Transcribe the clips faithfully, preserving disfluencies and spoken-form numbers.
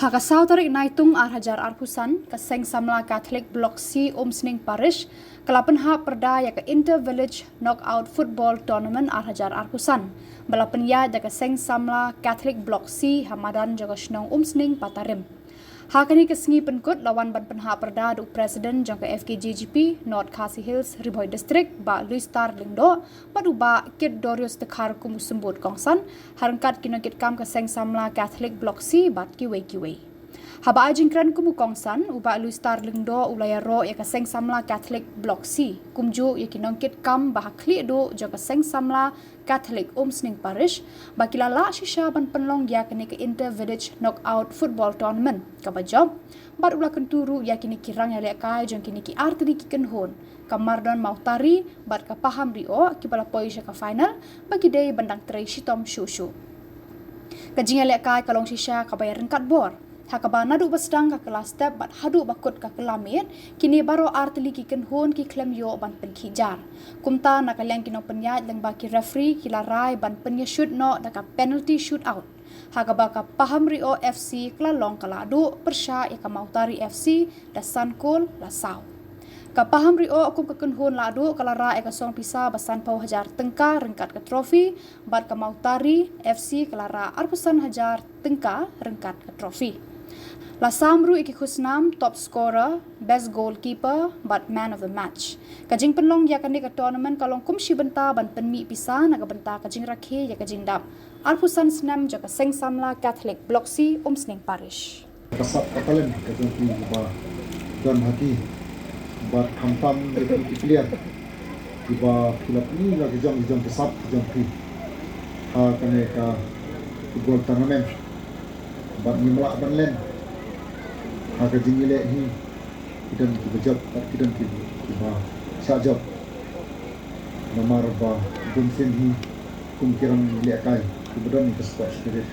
Ha ka saw tarik Naitung ar hajar arphew san, ka Seng Samla Catholic Block C Umsning Parish ka la pynhap pyrda ïa ka Inter Village Knockout Football Tournament ar hajar arphew san, ba la pynïaid da ka Seng Samla Catholic Block C ha madan jong ka shnong Umsning Patarim. Ha kane ka sngi pynkut la wan ban pynhap pyrda da u President jong ka F K J G P North Khasi Hills Ri Bhoi District, Bah Luistar Lyngdoh, bad u Bah Kit Dorius Dkhar kum u symbud kongsan, ha ryngkat ki nongkitkam ka Seng Samla Catholic Block C bad kiwei kiwei. Haba ai jingkren kum u kongsan, u Bah Luistar Lyngdoh u la ïaroh ïa ka Seng Samla Catholic Block C kumjuh ïa ki nongkitkam ba ha khlieh duh jong ka Seng Samla Catholic Umsning Parish ba ki la lah shisha ban pynlong ïa kane ka Inter Village Knockout Football Tournament kaba jop, bad u la kyntu ruh ïa kine ki rangïalehkai jong kine ki artylli ki kynhun, ka Mardon Mawtari bad ka Paham Ri-oh, kiba la poi sha ka final, ba ki dei ban dang trei shitom shuh shuh. Ka jingïalehkai ka long shisha kaba ïaryngkat bor, ha kaba naduh ba sdang ka kylla step bad haduh ba kut ka kylla miet, kine baroh artylli ki kynhun ki khlem ïoh ban pynkhih jar. Kumta na ka liang ki nongpynïaid lyngba ki referee ki la rai ban pynïashut noh da ka penalty shootout, ha kaba ka Paham Ri-oh F C ka la long ka lahduh pyrshah ïa ka Mawtari F C da san kol la saw. Ka Paham Ri-oh kum ka kynhun lahduh ka la rah ïa ka song pisa ba sanphew hajar tyngka ryngkat ka trophy, bad ka Mawtari F C ka la rah arphew san hajar tyngka ryngkat ka trophy. La sam ruh ïa ki khusnam top scorer, best goalkeeper bad man of the match. Ka jingpynlong ïa kane ka tournament ka long kum shi bynta ban pynmih pisa na ka bynta ka jingrakhe ïa ka jingdap arphew san snem jong ka Seng Samla Catholic Block C Umsning Parish. Ka sap ka talent ka jong phi kiba don ha ki, bad khamtam ïa ki player kiba phi la pyni la ki jong ki jong ki sap ki jong phi ha kane ka football tournament, bad ngim lah ban len ha ka jingïaleh hi. Ki don kiba jop bad ki don kiba shah jop. Namar ba bunsien hi kum ki rangïalehkai kiba don ka sports spirit,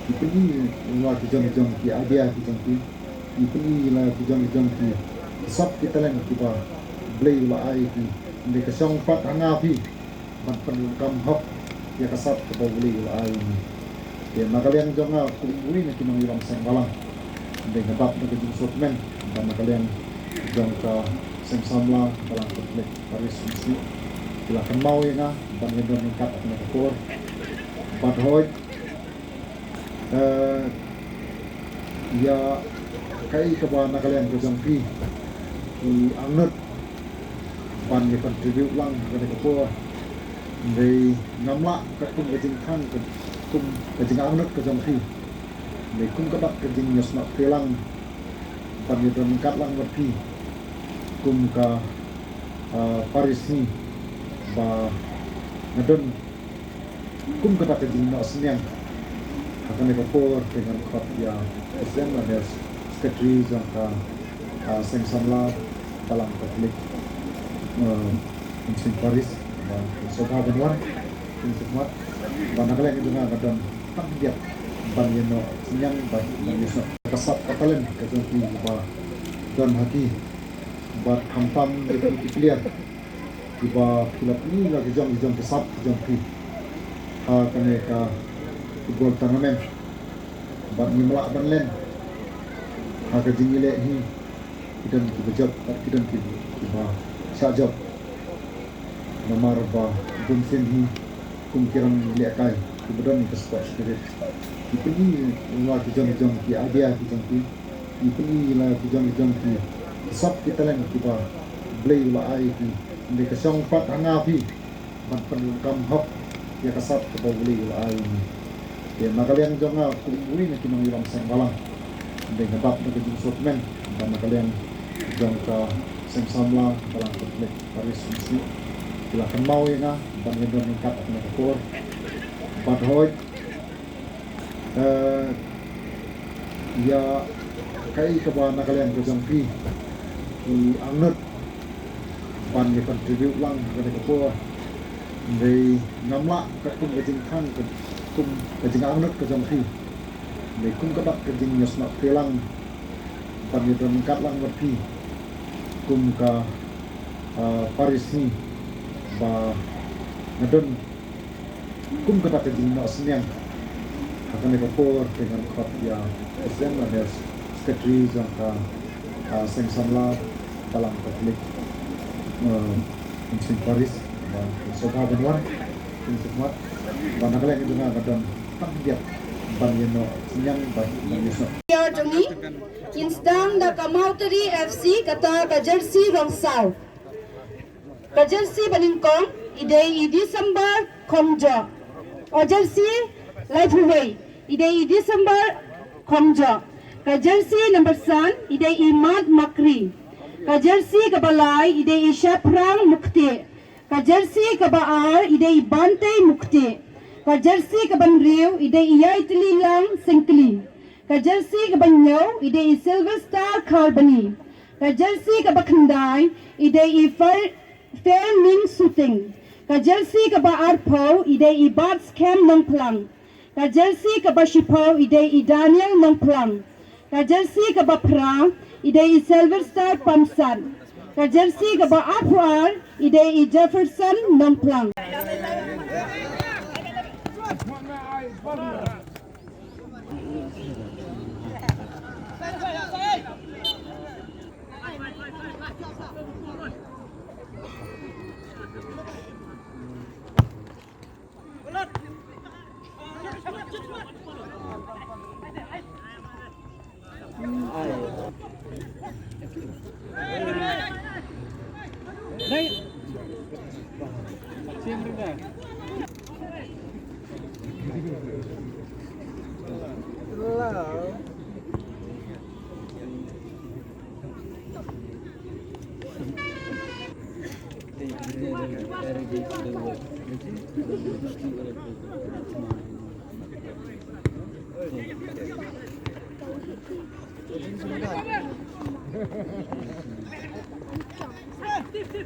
ki pyni la ki jong ki jong ki idea ki jong ki, ki pyni la ki jong ki jong ki sap ki talent kiba Blei u la ai ki. Hynrei ka shong pat ha nga phi ban pyndonkam hok ïa ka sap kaba U Blei u la ai ïa ngi. Te na ka liang jong nga kum uwei na ki nongïalam seng balang, hynrei nga dap da ka jingsngewkmen ba na ka liang jong ka Seng Samla Balang Catholic Parish Umsning ki la kynmaw ïa nga ban ïadon ryngkat ha kane ka por. Bad hooid, eh, ïa kaei kaba na ka liang ka jong phi ki angnud ban ïa contribute lang ha kane ka por. Hynrei ngam lah katkum ka jingthang, katkum ka jingangnud ka jong phi, hynrei kum ka dak ka jingïasnoh phi lang ban ïadon ryngkat lang bad phi kum ka, ah, parish hi, ba nga don kum kata ka jingnoh synñiang ha kane ka por. Te ngan khot ïa president lane secretary jong ka, ah, Seng Samla Balang Catholic, ah, Umsning Parish, ba sngewbha ban wan, kin sngewbha ban, na ka liang jong nga nga don tang biang ban ïa noh synñiang ban, ban ïa sngap ka sap ka talent ka jong ki ba don ha ki, bad khamtam ïa ki player kiba phi la pyni la ki jong ki jong ki sap ki jong phi ha kane ka football tournament, bad ngim lah ban len ha ka jingïaleh hi. Ki don kiba jop bad ki don kiba shah jop. Namar ba bunsien hi kum ki rangïalehkai kiba don ka sports spirit, ki pyni la ki jong ki jong ki idea ki jong ki, ki pyni la ki jong ki jong ki sap ki talent kiba Blei u la ai ki. Hynrei ka shong pat ha nga phi ban pyndonkam hok ïa ka sap kaba U Blei u la ai ïa ngi. Te na ka liang jong nga kum uwei na ki nongïalam seng balang, hynrei nga dap da ka jingsngewkmen ba na ka liang jong ka Seng Samla Balang Catholic Parish Umsning ki la kynmaw ïa nga ban ïadon ryngkat ha kane ka por. Bad hooid, eh, ïa kaei kaba na ka liang ka jong phi ki angnud ban ïa contribute lang ha kane ka por. Hynrei ngam lah katkum ka jingthang, katkum ka jingangnud ka jong phi, hynrei kum ka dak ka jingïasnoh phi lang ban ïadon ryngkat lang bad phi kum ka, ah, parish hi, ba nga don kum kata ka jingnoh synñiang Kane ka por te ngan khot ïa President lane Secretary jong ka, ah, Seng Samla Balang Catholic, ah, Umsning Parish, ba kin sngewbha ban wan, kin sngewbha ban, ha ka liang jong nga ka don tam biang ban ïa noh synñiang bad ban ïa snoh. Ïa jong ngi kin sdang da ka Mawtari F C, kata ka jersey rong saw. Ka jersey banyngkong i dei i December Khongjoh. Ka jersey laiphew wei i dei i December Khongjoh. Ka jersey number san i dei i Mat Makri. Ka jersey kaba lai i dei i Shaphrang Mukti. Ka jersey kaba ar i dei i Bantei Mukti. Ka jersey kaba hynriew i dei i Yaitlilang Sengkli. Ka jersey kaba hynñiew i dei i Silver Star Kharbani. Ka jersey kaba khyndai i dei i Fer-, Ferming Suting. Ka jersey kaba arphew i dei i Bat Skhem Nongphlang. Ka jersey kaba shiphew i dei i Daniel Nongphlang. Ka jersey kaba phra i dei i Silver Star Pamsat. Ka jersey kaba arphew ar i dei i Jefferson Nongphlang.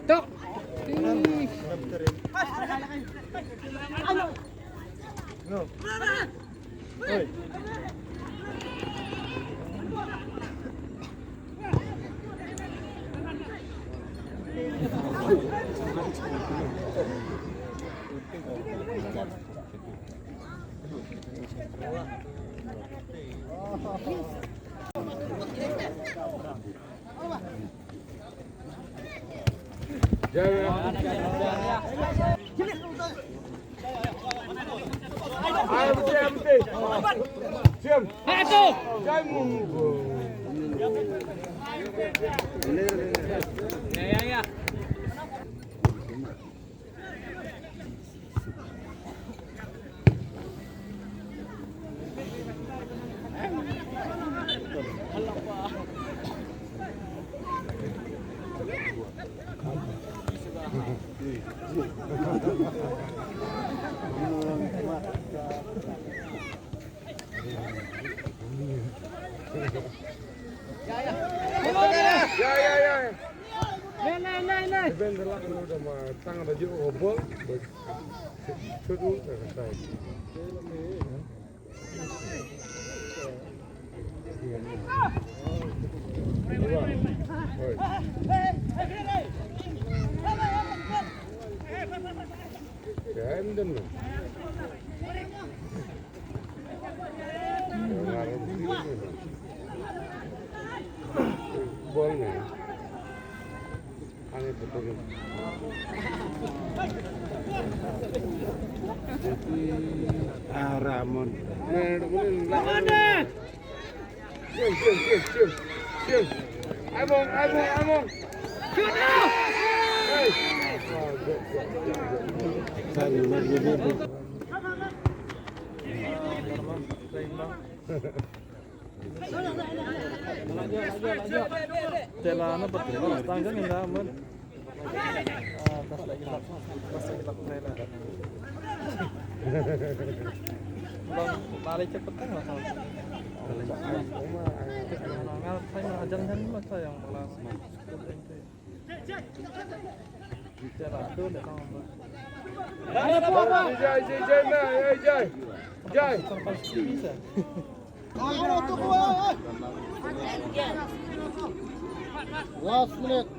Tok. Bol ne. Ani betul. Ah, Ramon. Ramon. Sim, sim, sim, sim. Sim. Among, among, among. Shoot now. Hey. Tela na pat tang jang inda man. Ah, tas lagi lap. Tas lagi lap tela. Bang, balik cepet kan lah. Ngal saya ajan jan lah saya yang malah. Jai, jai, jai, na, jai, jai. Jai. Last minute.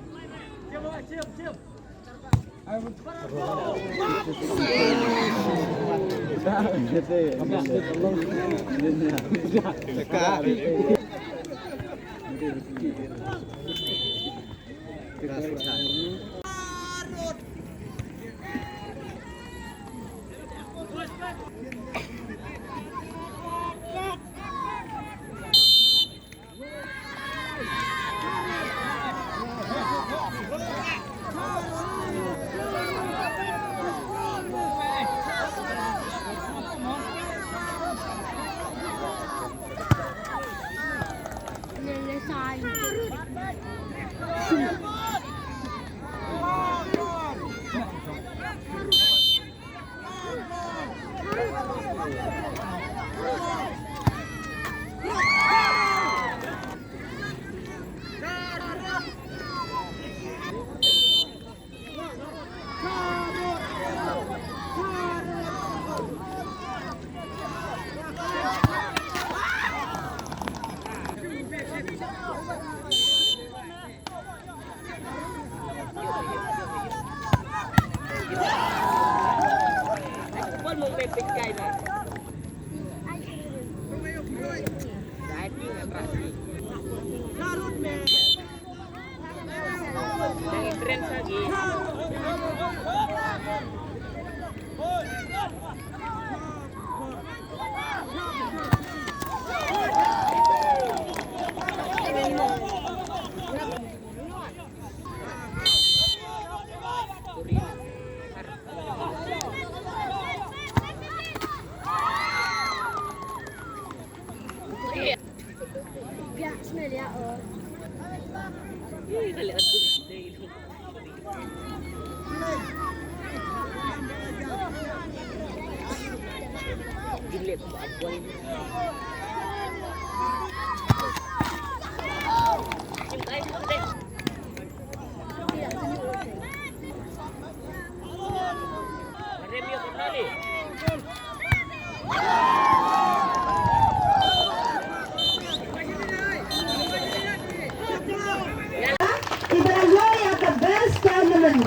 Iba la ïoh ïa ka best tournament.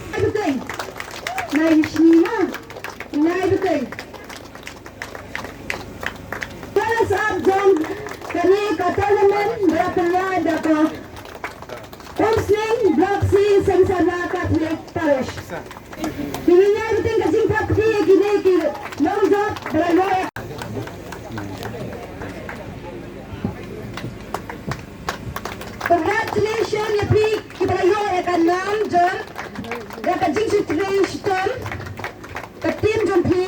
Nai bteng. Nai bteng. Runners up jong kane ka tournament ba la pynlong da ka Umsning Block C, Seng Sarna Catholic Parish. Ngi ïa bteng ka jingthap kti ïa kine ki nongjop ba la ïoh. Congratulations ïa phi kiba la ïoh ïa ka nam jong, ïa ka jingshitom, ka team jong phi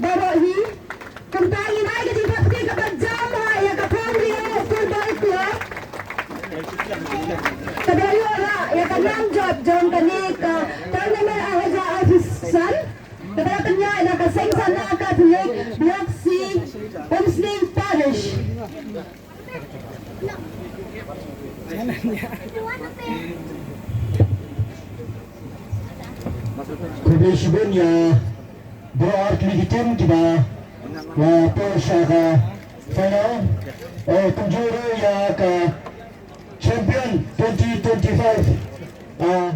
baroh hi. Kumta ngin ai ka jingthap kti kaba jam ha ïa ka Pongri Football Club, kaba la ïoh ïa ka nam jop jong kane ka tournament ar hajar arphew san, kaba la pynïaid da ka Seng Sarna Catholic Block C, Umsning Parish. Khublei shibun ïa baroh ar tylli ki team kiba la poi sha ka final. Eh, kumjuh ruh ïa ka champion twenty twenty-five. Ah,